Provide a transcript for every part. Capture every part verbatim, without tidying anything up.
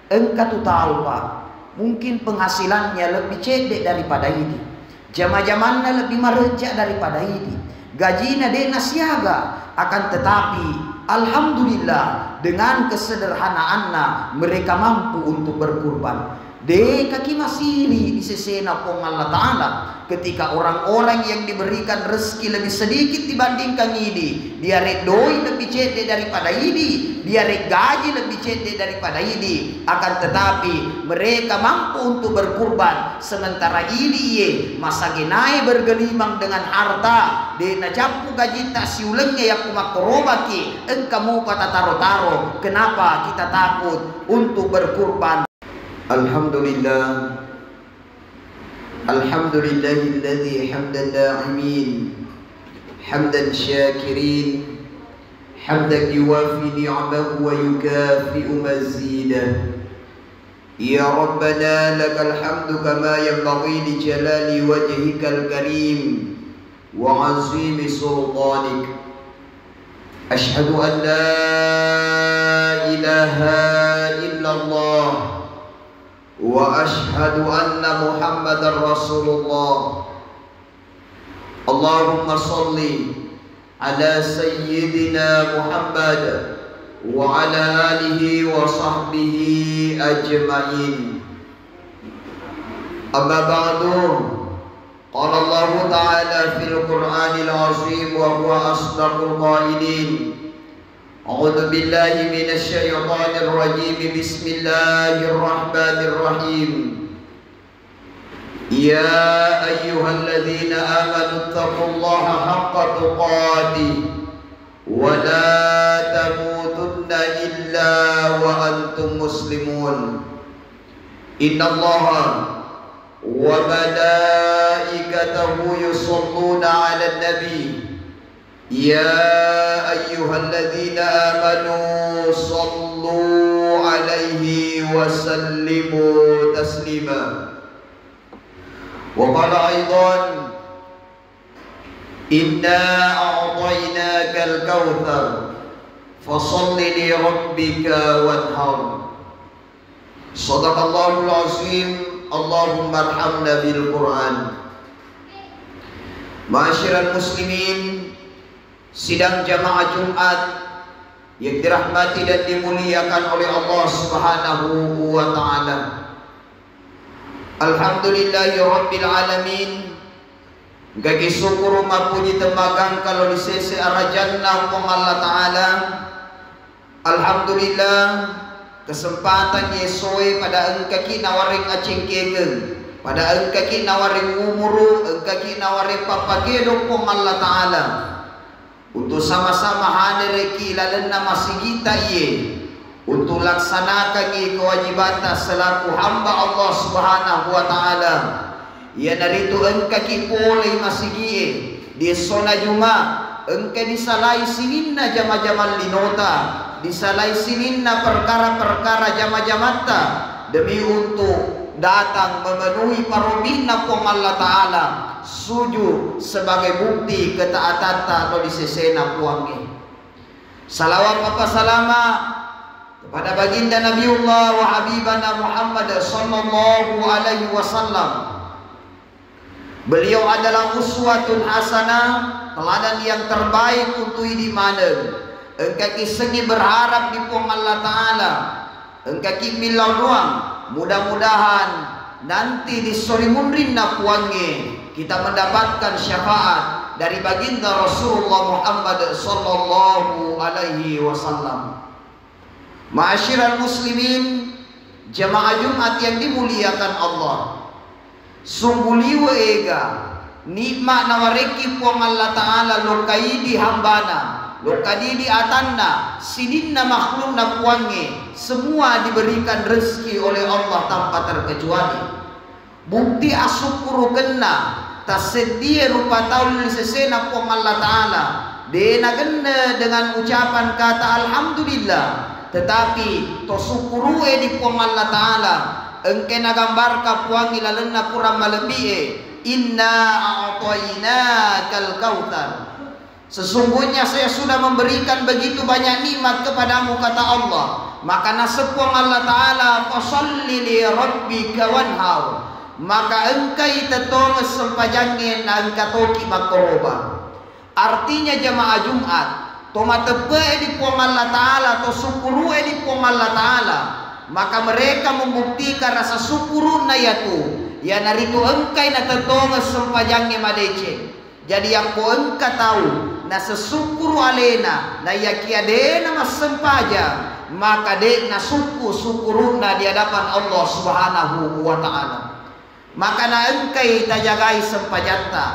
Engka tu tau, Pak, mungkin penghasilannya lebih cedde daripada idi. Jama-jamanna lebih marejja daripada idi. Gajina de' nasiaga, akan tetapi, alhamdulillah, dengan kesederhanaanna mereka mampu untuk berkurban. Dekaki masiri di sesena Puang Allah Ta'ala ketika orang-orang yang diberikan rezeki lebih sedikit dibandingkan idi, diare doi lebih cedde daripada idi, diare gaji lebih cedde daripada idi, akan tetapi mereka mampu untuk berkurban, sementara idi iye masagenae bergelimang dengan harta, de' nacappu gajitta siulengnge yakko makkorobaki, engka mupa tataro-taro. Kenapa kita takut untuk berkurban? الحمد لله. الحمد لله الذي حمد الداعمين، حمد الشاكرين، حمدا يوافي نعمه ويكافئ مزيده. يا ربنا لك الحمد كما ينبغي لجلال وجهك الكريم وعظيم سلطانك. أشهد أن لا إله إلا الله وأشهد أن محمدا رسول الله. اللهم صل على سيدنا محمد وعلى آله وصحبه أجمعين. أما بعد، قال الله تعالى في القرآن العظيم وهو أصدق القائلين: أعوذ بالله من الشيطان الرجيم. بسم الله الرحمن الرحيم. يا أيها الذين آمنوا اتقوا الله حق تقاته ولا تموتن إلا وأنتم مسلمون. إن الله وملائكته يصلون على النبي. يا أيها الذين آمنوا صلوا عليه وسلموا تسليما. وقال أيضا: إنا أعطيناك الكوثر فصل لربك وانحر. صدق الله العظيم. اللهم ارحمنا بالقرآن. معاشر المسلمين, sidang jamaah Jumat yang dirahmati dan dimuliakan oleh Allah Subhanahu wa Ta'ala. Alhamdulillahi Rabbil Alamin. Gagi syukur mappuji temmagangka lao ri sese arajanna Puang Allah Ta'ala. Alhamdulillah, kesempatan esoe pada engkaki nawareng acengkekeng, pada engkaki nawareng umuru, engkaki nawareng pappakedo Puang Allah Ta'ala. Untuk sama-sama hadereki lalenna masigita iye, untuk laksanakangi kewajibatta selaku hamba Allah Subhanahu wa Ta'ala, iyanaritu engkaki polei masigie di essona Juma, engka disalai sininna jama-jamang linota, disalai sininna perkara-perkara jama-jamatta demi untuk datang memenuhi parobinna Puang Allah Ta'ala, sujud sebagai bukti ketaatatta lao ri sesena Puangnge. Salawat pappasalama kepada baginda Nabiullah wa habibana Muhammad sallallahu alaihi wasallam. Beliau adalah uswatun hasanah, teladan yang terbaik untuk idi maneng. Engkaki sengi berharap di Puang Allah Ta'ala. Engkaki millau doang, mudah-mudahan nanti di sori munrinna Puangnge kita mendapatkan syafaat dari baginda Rasulullah Muhammad sallallahu alaihi wasallam. Ma'asyiral muslimin, jamaah Jumat yang dimuliakan Allah. Sungguh liwe ega nikmat nawarekki Puang Allah Ta'ala lokka idi hambana, lokka didi atanna, sininna makhlukna Puangnge, semua diberikan rezeki oleh Allah tanpa terkecuali. Bukti asukkurukenna tasseddie rupa tau ri sesena Puang Allah Ta'ala, de nagenne dengan ucapan kata alhamdulillah, tetapi to sukkurue di Puang Allah Ta'ala, engke nagambarka Puangnge lalenna Kurang Malebbi'e, "Inna a'tainakal kautsar." Sesungguhnya saya sudah memberikan begitu banyak nikmat kepadamu, kata Allah. Maka naseng Puang Allah Ta'ala, "Fasalli li rabbika wanhar." Maka engkai tettongeng sempajangnge, na engka toki makkoroba. Artinya jamaah Jumat, to mateppe'e di Puang Allah Ta'ala, to sukkuru'e di Puang Allah Ta'ala, maka mereka membuktikan rasa sukkuru'na yatu, iyanaritu engkai natettongeng sempajangnge madeceng. Jadi, yakko engka tau nasessukkuru alena, naiyakia de' namassempajang, maka de' nasukku sukkuru'na di hadapan Allah Subhanahu wa Ta'ala. Maka naengkai tajagai sempajatta.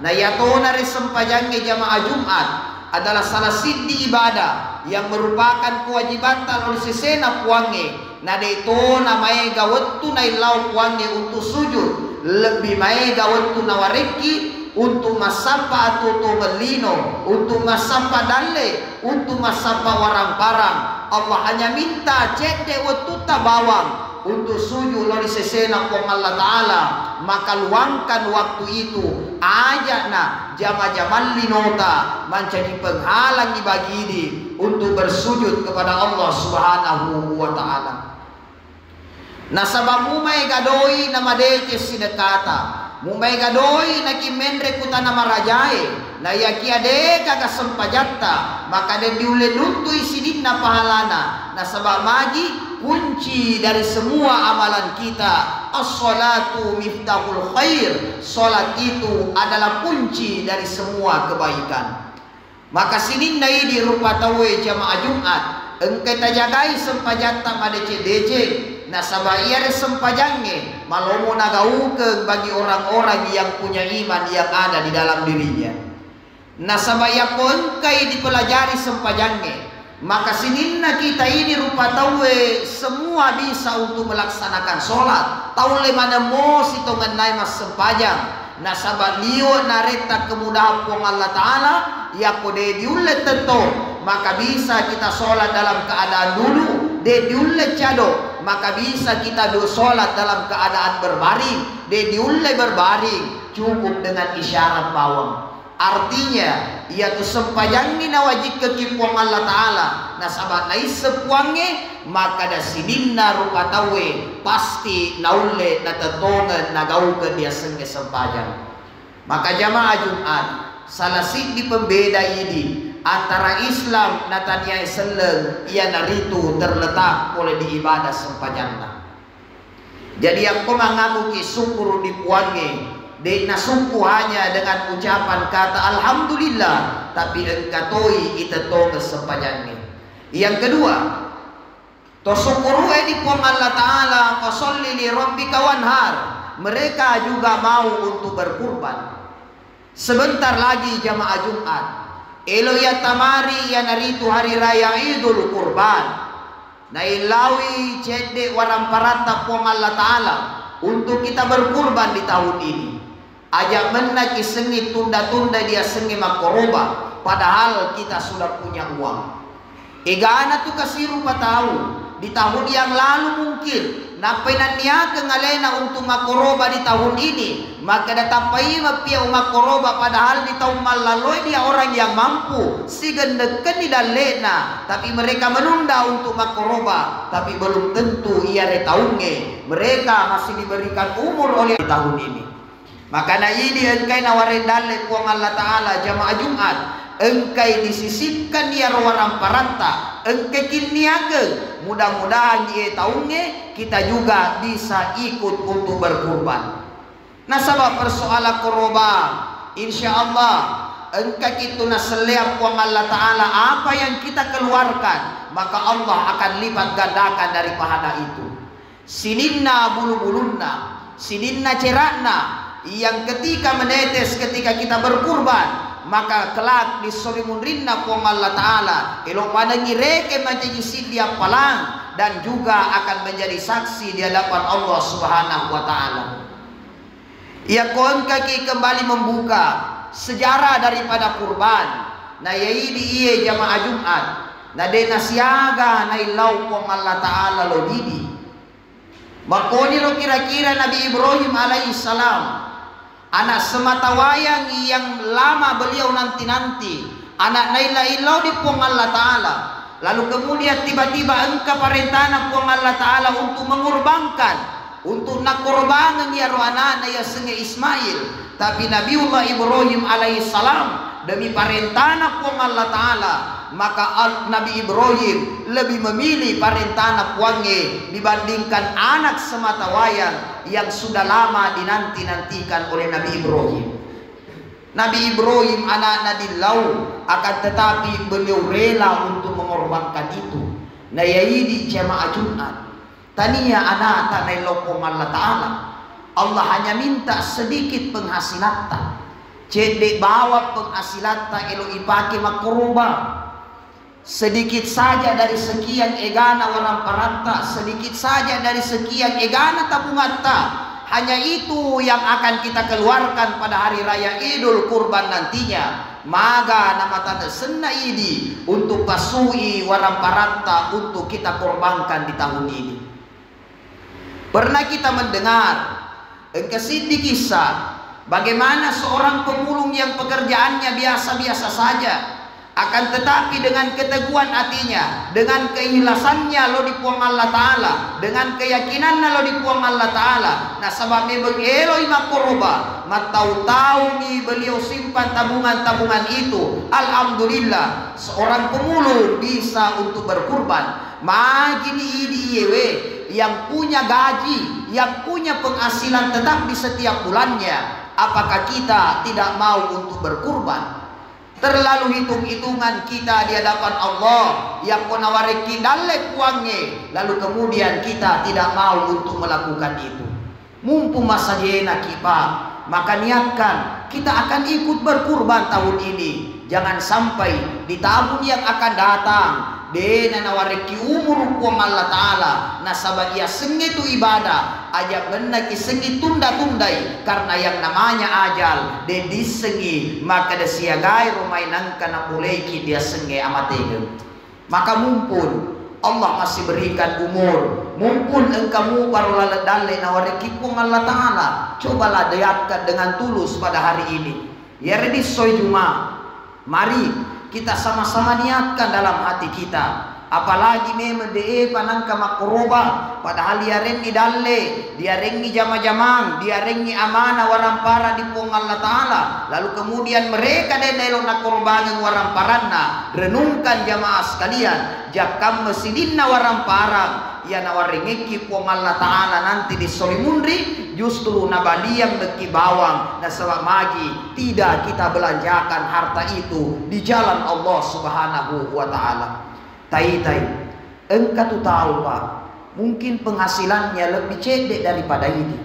Na iyatona ri sempajangnge jamaah Jumat adalah salah siddi ibadah yang merupakan kewajibatta lao ri sesena Puangnge. Na de' to namaega wettu naillau Puangnge untuk sujud, lebbi maega wettu nawarekki untuk massappa atuo-tuongeng lino, untuk massappa dalle, untuk massappa warang-parang. Allah hanya minta cedde' wettutta bawang untuk sujud lao ri sesena Puang Allah Ta'ala, maka luangkan waktu itu, ajakna jama-jamang linota mancaji penghalangi bagidi untuk bersujud kepada Allah Subhanahu wa Ta'ala. Nasaba mumaega doi namadeceng sidekkata, mumaega doi nakimenre ku tana marajae, naiyakia de'gaga sempajatta, maka de' diulle nuntui sininna pahalana. Nasaba magi? Kunci dari semua amalan kita. As-salatu miftahul khair. Salat itu adalah kunci dari semua kebaikan. Maka sininna idi rupa tauwe jamaah Jumat, engkai tajagai sempajatta madeceng-deceng, nasaba iyare sempajangnge malomo nagaukeng bagi orang-orang yang punya iman yang ada di dalam dirinya. Nasaba yakko engkai dipelajari sempajangnge, maka sininna kita ini rupa tauwe semua bisa untuk melaksanakan sholat. Taulle maneng mo sitongennae massempajang. Nasaba liwe' naretta kemudahan Puang Allah Ta'ala, yakko de' diulle tettong, maka bisa kita sholat dalam keadaan duduk, de' diulle cado, maka bisa kita du-, sholat dalam keadaan berbaring, de' diulle berbaring, cukup dengan isyarat bawang. Artinya, iyatu sempajangngi nawajikkeki Puang Allah Ta'ala, nasaba naisseng Puangnge, makkada sininna rupa tauwe pasti naulle natettongeng nagaukeng diassengnge sempajang. Maka jamaah Jumat, salah siddi pembeda idi antara Islam nataniae selleng, iyanaritu terletak pole di ibadah sempajanna. Jadi, yakko mangakuki sukkuru di Puangnge, de' nasukku hanya dengan ucapan kata alhamdulillah, tapi engka toi itettongeng sempajangnge. Yang kedua, to sukkuru'e di Puang Allah Ta'ala, "Fasalli li rabbika wanhar." Mereka juga mau untuk berkurban. Sebentar lagi jamaah Jumat, elo iyattamari iyanaritu hari raya Idul Kurban. Naillaui cedde' waramparatta Puang Allah Ta'ala untuk kita berkurban di tahun ini. Aja' mennaki sengngi tunda-tunda diassengnge makkoroba, padahal kita sudah punya uang. Egana tu kasirupa tau di tahun yang lalu mungkin nappai nanniakeng alena untuk makkoroba di tahun ini, makkeda tappai mappiau makkoroba, padahal di taung mallalloe dia orang yang mampu, sigennekkenni dalle'na, tapi mereka menunda untuk makkoroba, tapi belum tentu iyare taungnge mereka masih diberikan umur oleh tahun ini. Makana idi engkai nawareng dalle Puang Allah Ta'ala jamaah Jumat, engkai disisipkan iyaro waramparatta, engkai kinniakeng, mudah-mudahan iye taungnge kita juga bisa ikut untuk berkurban. Nasaba persoalan koroba, insya Allah engka kitu naselleang Puang Allah Ta'ala apa yang kita keluarkan, maka Allah akan lipat gandakan dari pahala itu. Sininna bulu-bulunna, sininna cera'na, yang ketika menetes ketika kita berkurban, maka kelak di sori munrinna Puang Allah Ta'ala, elo' padangngi reke mancaji siddi appalang dan juga akan menjadi saksi di hadapan Allah Subhanahu wa Ta'ala. Iyako engkaki kembali membuka sejarah daripada kurban, na iyaidi iye jamaah Jumat, na de' nasiaga naillau Puang Allah Ta'ala lo didi. Makkoniro kira-kira Nabi Ibrahim alaihissalam, anak sematawayang yang lama beliau nanti-nanti, anak nailla-illau di Puang Allah Ta'ala. Lalu kemudian tiba-tiba engka parentana Puang Allah Ta'ala untuk mengorbankan, untuk nakorbangengngi iyaro ana'na yasengnge Ismail. Tapi Nabiullah Ibrahim alaihissalam, demi parentana Puang Allah Ta'ala, maka Al-, Nabi Ibrahim lebih memilih parentana Puangnge dibandingkan anak semata wayang yang sudah lama dinanti-nantikan oleh Nabi Ibrahim. Nabi Ibrahim ana'na dillau, akan tetapi beliau rela untuk mengorbankan itu. Nah, ya idi jamaah Jumat. Tania ana'ta naello Puang Allah Ta'ala. Allah hanya minta sedikit penghasilatta. Cedde bawang penghasilatta elo ipake makkoroba. Sedikit saja dari sekian egana waramparatta, sedikit saja dari sekian egana tabungatta, hanya itu yang akan kita keluarkan pada hari raya Idul Kurban nantinya. Maga namatanessenna idi untuk pasui waramparatta untuk kita korbankan di tahun ini. Pernah kita mendengar, engka siddi kisah, bagaimana seorang pemulung yang pekerjaannya biasa-biasa saja, akan tetapi dengan keteguhan hatinya, dengan keikhlasannya lo di Puang Allah Ta'ala, dengan keyakinanna lo di Puang Allah Ta'ala, nasaba mebeng eloi makkoroba, mattau-taungi beliau simpan tabungan-tabungan itu. Alhamdulillah, seorang pemulung bisa untuk berkurban. Magini idi iyewe, yang punya gaji, yang punya penghasilan tetap di setiap bulannya, apakah kita tidak mau untuk berkurban? Terlalu hitung-hitungan kita di hadapan Allah, yakko nawarekki dalle Puangnge, lalu kemudian kita tidak mau untuk melakukan itu. Mumpung masajena ki, Pak, maka niatkan kita akan ikut berkurban tahun ini. Jangan sampai di tahun yang akan datang, de nanawarekki umur Puang Allah Ta'ala, nasaba iyasengnge tu ibadah, aja mennaki sengngi tunda-tundai, karena yang namanya ajal de dissengngi, maka de siagai ro mai nangka napoleiki diasengnge amategeng. Maka mumpun Allah masih berikan umur, mumpun engka muparo laleng dalle nawarekki Puang Allah Ta'ala, cobalah niatkan dengan tulus pada hari ini. Iyaredi soi Juma, mari kita sama-sama niatkan dalam hati kita. Apalagi memang de'epa nangka makkoroba, padahal iyarenni dalle, diarengngi jama-jamang, diarengngi amanah warampara di Puang Allah Ta'ala, lalu kemudian mereka de naelo nakkorbangeng waramparanna. Renungkan jamaah sekalian, jakkamma sidinna waramparang iya nawarengekki Puang Allah Ta'ala nanti di sori munri, justru nabaliang mekki bawang, nasaba magi tidak kita belanjakan harta itu di jalan Allah Subhanahu wa Ta'ala. Taitai, engka tu tau, Pak, mungkin penghasilannya lebih cedde daripada idi,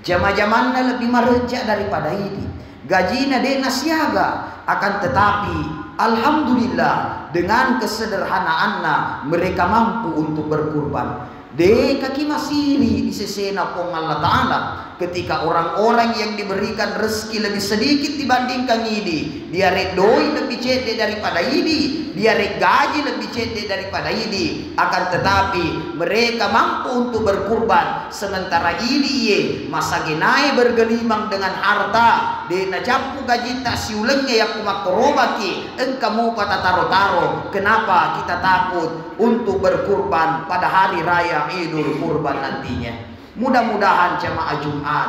jama-jamanna lebih marejja daripada idi, gajina de nasiaga, akan tetapi, alhamdulillah, dengan kesederhanaanna mereka mampu untuk berkurban. De kaki masiri di sesena Puang Allah Ta'ala. Ketika orang-orang yang diberikan rezeki lebih sedikit dibandingkan idi, diare doi lebih cedde daripada idi, diare gaji lebih cedde daripada idi, akan tetapi mereka mampu untuk berkurban, sementara idi iye masagenae bergelimang dengan harta, de nacappu gajitta siulengnge yakko makkorobaki, engka mupa tataro-taro. Kenapa kita takut untuk berkurban pada hari raya Idul Kurban nantinya? Mudah-mudahan jamaah Jumat,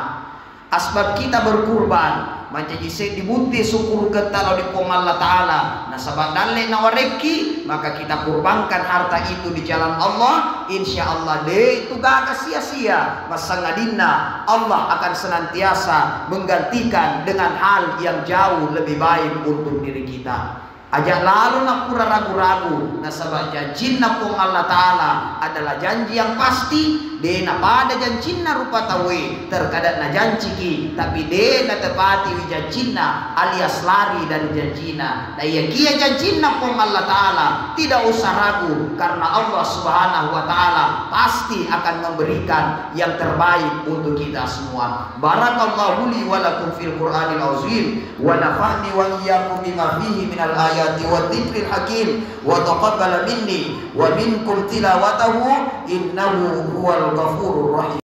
asbab kita berkurban mancaji seddi butti sukkuruketta lao di Puang Allah Ta'ala. Nasaba dalle nawarekki, maka kita kurbankan harta itu di jalan Allah. Insya Allah, de itu gaga sia-sia. Massangadinna Allah akan senantiasa menggantikan dengan hal yang jauh lebih baik untuk diri kita. Aja lalo nappura ragu-ragu, nasaba jancinna Puang Allah Ta'ala adalah janji yang pasti, de napada jancinna rupa tauwe, terkadang najanciki, tapi de natepatiwi jancinna alias lari dari jancinna. Naiyakia jancinna Puang Allah Ta'ala, tidak usah ragu, karena Allah Subhanahu wa Ta'ala pasti akan memberikan yang terbaik untuk kita semua. Barakallahu li wa lakum fil Qur'anil azim. Wa nafa'ni wa iyyakum bima fihi minal ayati wa dzikril hakim, wa taqabbala minni wa minkum tilawatahu, innahu huwal ghafurur rahim.